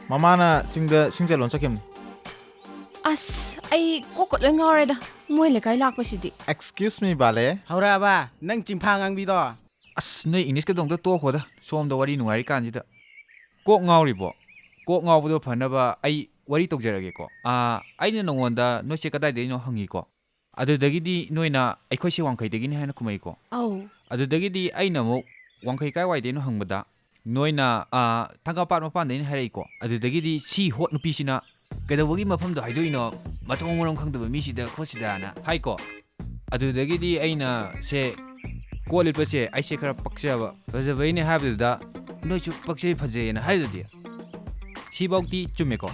ꯃꯃꯥꯅ ꯆꯤꯡꯗ ꯁꯤꯡ ꯆꯠꯂꯣꯅ ꯆꯠꯈꯤꯕꯅꯤ꯫ ꯑꯁ, ꯑꯩ ꯀꯣꯛꯀ ꯂꯣꯏ ꯉꯥꯎꯔꯦꯗ, ꯃꯣꯏ ꯂꯩꯀꯥꯏ ꯂꯥꯛꯄꯁꯤꯗꯤ꯫ Excuse me, ꯕꯥꯂꯦ꯫ ꯍꯧꯔꯛꯑꯕ ꯅꯪ ꯆꯤꯡꯐꯥ ꯉꯥꯡꯕꯤꯗꯣ? ꯑꯁ, ꯅꯣꯏ ꯏꯪꯂꯤꯁꯀꯗꯣ ꯑꯝꯇ ꯇꯣꯛꯈꯣꯗ, ꯁꯣꯝꯗ ꯋꯥꯔꯤ ꯅꯨꯡꯉꯥꯏꯔꯤ ꯀꯥꯟꯁꯤꯗ꯫ ꯀꯣꯛ ꯉꯥꯎꯔꯤꯕꯣ? ꯀꯣꯛ ꯉꯥꯎꯕꯗꯣ ꯐꯅꯕ ꯑꯩ ꯋꯥꯔꯤ ꯇꯧꯖꯔꯒꯦꯀꯣ꯫ ꯑꯥ, ꯑꯩꯅ ꯅꯉꯣꯟꯗ ꯅꯣꯏꯁꯦ ꯀꯗꯥꯏꯗꯩꯅꯣ ꯍꯪꯉꯤꯀꯣ꯫ ꯑꯗꯨꯗꯒꯤꯗꯤ ꯅꯣꯏꯅ ꯑꯩꯈꯣꯏꯁꯦ ꯋꯥꯡꯈꯩꯗꯒꯤꯅꯤ ꯍꯥꯏꯅ ꯈꯨꯝꯃꯛꯏꯀꯣ꯫ ꯑꯧ꯫ ꯑꯗꯨꯗꯒꯤꯗꯤ ꯑꯩꯅ ꯑꯃꯨꯛ ꯋꯥꯡꯈꯩ ꯀꯥꯏꯋꯥꯏꯗꯩꯅꯣ ꯍꯪꯕꯗ ꯅꯣꯏꯅ, ꯑꯥ, ꯊꯥꯡꯒꯥꯄꯥꯠ ꯃꯄꯥꯟꯗꯩꯅꯤ ꯍꯥꯏꯔꯛꯏꯀꯣ꯫ ꯑꯗꯨꯗꯒꯤꯗꯤ ꯁꯤ ꯍꯣꯠ ꯅꯨꯄꯤꯁꯤꯅ ꯀꯩꯗꯧꯕꯒꯤ ꯃꯐꯝꯗꯣ ꯍꯥꯏꯗꯣꯛꯏꯅꯣ, ꯃꯊꯣꯡ ꯃꯔꯝ ꯈꯪꯗꯕ ꯃꯤꯁꯤꯗ ꯈꯣꯠꯁꯤꯗꯅ ꯍꯥꯏꯀꯣ꯫ ꯑꯗꯨꯗꯒꯤꯗꯤ ꯑꯩꯅ ꯁꯦ ꯀꯣꯠ ꯂꯤꯠꯄꯁꯦ ꯑꯩꯁꯦ ꯈꯔ ꯄꯛꯆꯕ, ꯐꯖꯕꯩꯅꯦ ꯍꯥꯏꯕꯗꯨꯗ ꯅꯣꯏꯁꯨ ꯄꯛꯆꯩ ꯐꯖꯩꯅ ꯍꯥꯏꯗꯨꯗꯤ꯫ ꯁꯤꯐꯧꯗꯤ ꯆꯨꯝꯃꯦꯀꯣ?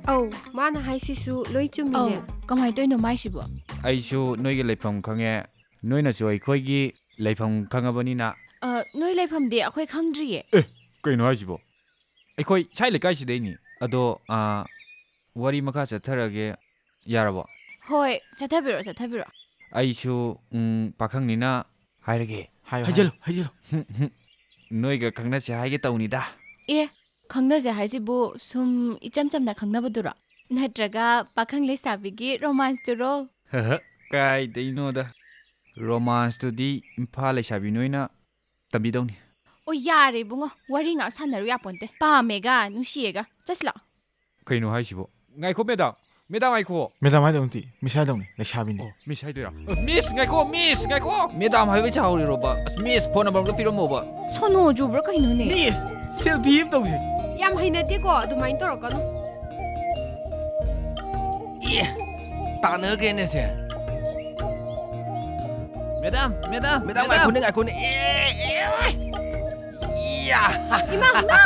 ꯑꯧ, ꯃꯥꯅ ꯍꯥꯏꯁꯤꯁꯨ ꯂꯣꯏ ꯆꯨꯝꯃꯤꯅꯦ꯫ ꯑꯧ, ꯀꯃꯥꯏꯅ ꯇꯧꯔꯤꯅꯣ ꯃꯥꯏꯁꯤꯕꯣ? ꯑꯩꯁꯨ ꯅꯣꯏꯒꯤ ꯂꯩꯐꯝ ꯈꯪꯉꯦ, ꯅꯣꯏꯅꯁꯨ ꯑꯩꯈꯣꯏꯒꯤ ꯂꯩꯐꯝ ꯈꯪꯉꯕꯅꯤꯅ꯫ ꯑ, ꯅꯣꯏ ꯂꯩꯐꯝꯗꯤ ꯑꯩꯈꯣꯏ ꯈꯪꯗ꯭ꯔꯤꯌꯦ꯫ ꯑꯦ, ꯀꯩꯅꯣ ꯍꯥꯏꯁꯤꯕꯣ? ꯑꯩꯈꯣꯏ ꯁ꯭ꯋꯥꯏ ꯂꯩꯀꯥꯏꯁꯤꯗꯩꯅꯤ꯫ ꯑꯗꯣ, ꯑ, ꯋꯥꯔꯤ ꯃꯈꯥ ꯆꯠꯊꯔꯒꯦ, ꯌꯥꯔꯕꯣ? ꯍꯣꯏ, ꯆꯠꯊꯕꯤꯔꯣ, ꯆꯠꯊꯕꯤꯔꯣ꯫ ꯑꯩꯁꯨ, ꯎꯝ, ꯄꯥꯈꯪꯅꯤꯅ ꯍꯥꯏꯔꯒꯦ꯫ ꯍꯥꯏꯌꯣ, ꯍꯥꯏꯖꯜꯂꯨ, ꯍꯥꯏꯌꯣ꯫ ꯍꯥꯏꯖꯜꯂꯨ꯫ ꯅꯣꯏꯒ ꯈꯪꯅꯁꯦ ꯍꯥꯏꯒꯦ ꯇꯧꯅꯤꯗ꯫ ꯑꯦ, ꯈꯪꯅꯁꯦ ꯍꯥꯏꯁꯤꯕꯨ ꯁꯨꯝ ꯏꯆꯝ ꯆꯝꯅ ꯈꯪꯅꯕꯗꯨꯔꯣ? ꯅꯠꯇ꯭ꯔꯒ ꯄꯥꯈꯪ ꯂꯩꯁꯥꯕꯤꯒꯤ ꯔꯣꯃꯥꯟꯁꯇꯨꯔꯣ? ꯀꯥꯏꯗꯩꯅꯣꯗ꯫ ꯔꯣꯃꯥꯟꯁꯇꯨꯗꯤ ꯏꯝꯐꯥꯜ ꯂꯩꯁꯥꯕꯤ ꯅꯣꯏꯅ ꯇꯝꯕꯤꯗꯧꯅꯤ꯫ ꯑꯣ, ꯌꯥꯔꯦ ꯏꯕꯨꯡꯉꯣ, ꯋꯥꯔꯤ ꯉꯥꯛ ꯁꯥꯟꯅꯔꯨ ꯌꯥꯄꯣꯟꯇꯦ꯫ ꯄꯥꯝꯃꯦꯒ ꯅꯨꯡꯁꯤꯌꯦꯒ꯫ ꯆꯠꯁꯤ ꯂꯥꯛꯑꯣ꯫ ꯀꯩꯅꯣ ꯍꯥꯏꯁꯤꯕꯣ? ꯉꯥꯏꯈꯣ ꯃꯦꯗꯥꯝ, ꯃꯦꯗꯥꯝ ꯉꯥꯏꯈꯣ꯫ ꯃꯦꯗꯥꯝ ꯍꯥꯏꯗꯧ ꯅꯠꯇꯦ, ꯃꯤꯁ ꯍꯥꯏꯗꯧꯅꯤ, ꯂꯩꯁꯥꯕꯤꯅꯤ꯫ ꯑꯣ, ꯃꯤꯁ ꯍꯥꯏꯗꯣꯏꯔꯥ? ꯑ, ꯃꯤꯁ ꯉꯥꯏꯈꯣ, ꯃꯤꯁ ꯉꯥꯏꯈꯣ꯫ ꯃꯦꯗꯥꯝ ꯍꯥꯏꯕ ꯁꯥꯍꯧꯔꯤꯔꯣꯕ? ꯑꯁ, ꯃꯤꯁ ꯐꯣꯟ ꯅꯝꯕꯔ ꯑꯝꯇ ꯄꯤꯔꯝꯃꯣꯕ꯫ ꯁꯣꯅꯣ ꯆꯨꯕ꯭ꯔꯥ ꯀꯩꯅꯣꯅꯦ? ꯃꯤꯁ, ꯁꯦꯜꯐꯤ ꯑꯃ ꯇꯧꯁꯦ꯫ ꯌꯥꯝ ꯍꯩꯅꯗꯦꯀꯣ, ꯑꯗꯨꯃꯥꯏꯅ ꯇꯧꯔꯛꯀꯅꯨ꯫ ꯑꯦ, ꯇꯥꯟꯅꯈ꯭ꯔꯦꯅꯦ ꯁꯦ꯫ Madam, madam, madam, madam. ꯉꯥꯏꯈꯣꯅꯦ, ꯉꯥꯏꯈꯣꯅꯦ꯫ ꯑꯦ, ꯑꯦ, ꯑꯦ꯫ ꯏꯌꯥ! ꯏꯃꯥ, ꯏꯃꯥ!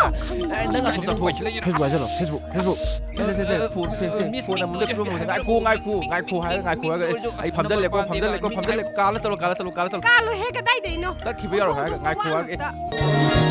ꯑꯦ, ꯅꯪ ꯑꯁꯨꯝ ꯆꯠꯊꯣꯛꯑꯣ꯫ Facebook ꯍꯥꯏꯁꯤꯜꯂꯣ, Facebook, Facebook꯫ ꯁꯦ, ꯁꯦ, ꯁꯦ, ꯁꯦ, ꯐꯣꯟ, ꯁꯦ, ꯁꯦ, ꯐꯣꯟ ꯑꯃꯗ ꯄꯤꯔꯝꯃꯣ, ꯁꯦ꯫ ꯉꯥꯏꯈꯣ, ꯉꯥꯏꯈꯣ, ꯉꯥꯏꯈꯣ ꯍꯥꯏꯔꯒ, ꯉꯥꯏꯈꯣ ꯍꯥꯏꯔꯒ꯫ ꯑꯩ ꯐꯝꯖꯜꯂꯦꯀꯣ, ꯐꯝꯖꯜꯂꯦꯀꯣ, ꯐꯝꯖꯜꯂꯦ꯫ ꯀꯥꯜꯂꯣ, ꯆꯠꯂꯣ, ꯀꯥꯜꯂꯣ, ꯆꯠꯂꯣ, ꯀꯥꯜꯂꯣ, ꯆꯠꯂꯣ꯫ ꯀꯥꯜꯂꯣꯍꯦ, ꯀꯗꯥꯏꯗꯩꯅꯣ? ꯆꯠꯈꯤꯕ ꯌꯥꯔꯣꯏ ꯍꯥꯏꯔꯒ, ꯉꯥꯏꯈꯣ ꯍꯥꯏꯔꯒ꯫ ꯑꯦ꯫ ꯋꯥ ꯉꯥꯛꯇ꯫